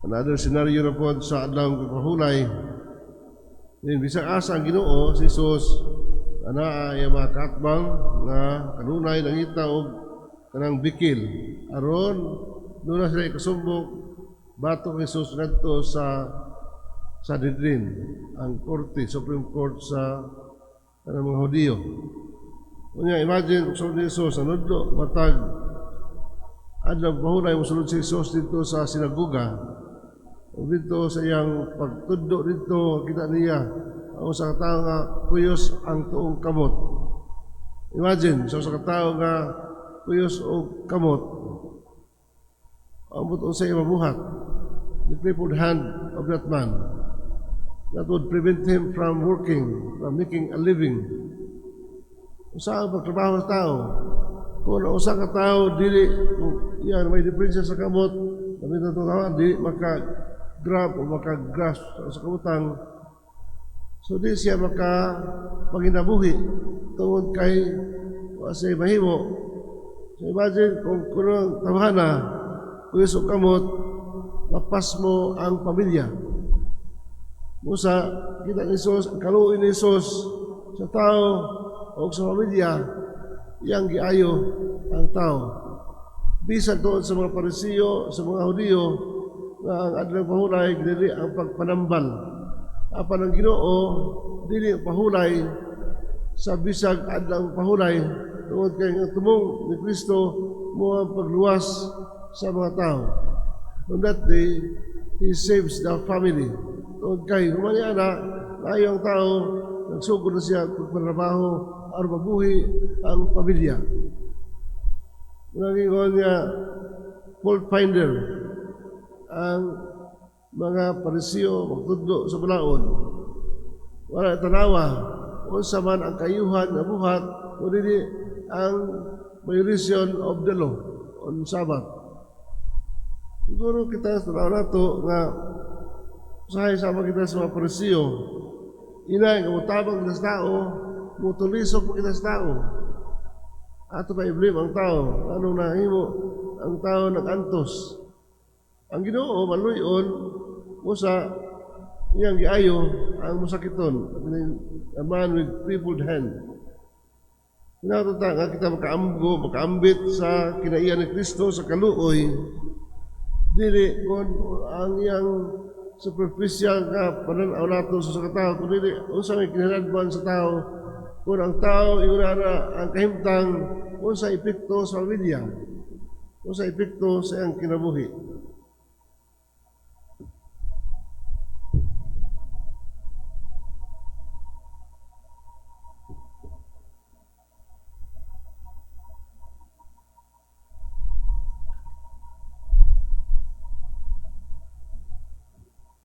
Another scenario na pod sa adlaw pahulay. Then bisag asa ang Ginoo si Jesus, anaa iya mga kaatbang nga kanunay nangita og kanang bikil aron duna sila ikasumbok batok ni Jesus ngadto sa Sanhedrin, ang korte, Supreme Court sa kanang mga Hudiyo. Unya, imagine kung ni Jesus, nanudlo, matag adlaw pahulay, mosulod si Jesus didto sa sinagoga. O didto sa iyang pagtudlo didto, kita niya ang usa ka tawo nga kuyos ang tuong kamot. Imagine, sa usa ka tawo nga kuyos og kamot, ambot unsay mabuhat, the crippled hand of that man that would prevent him from working, from making a living. Unsa ang pagtrabaho sa tao? Kung ang usa ka tao dili kung iyan may diferensya sa kamot, kami na tawag, dili maka-grab o maka-grasp sa kabutang. So di siya maka panginabuhi tungod kay wa siya mahimo. So imagine kung kuno ang tawhana kuyos og kamot, mapasmo ang pamilya. Musa, kita ni Jesus, ang kaluoy ni Jesus sa tao o sa pamilya, iyang giayo ang tao. Bisan tuod sa mga Parisiyo, sa mga Hudiyo, nga ang adlaw pahulay, dili ang pagpanambal. Apan ang Ginoo, dili ang pahulay sa bisag adlaw pahulay, tungod kay ang tumong ni Kristo mao ang pagluwas sa mga tao. On that day, He saves the family. Tungod kay human niya na, naayo ang tao, nagsugod na siya pagtrabaho aron mabuhi ang pamilya. Unang niya, fault finder, ang mga Parisiyo magtudlo sa balaod. Wala tanawa, unsa man ang kayuhan nga buhat, o dili ang violation of the law on Sabbath. Siguro kita sa tanaw nato nga usahay sama kita sa mga Parisiyo, inay nga mutabang kita sa tao, mutulisok pa kita sa tao. Ato pa i-blame ang tao, anong nahimo ang tao nag-antos. Ang Ginoo maluyon usa iyang giayo ang mosakiton, a man with crippled hand. Hinaot ta nga kita makaamgo, makaambit sa kinaiya ni Kristo sa kaluoy, dili kung ang iyang superficial nga pananaw nato sa tao, kung dili unsa may kinahinatnan sa tao, kung ang tao ingon na ang kahimtang, unsa epekto sa pamilya, unsa epekto sa iyang kinabuhi.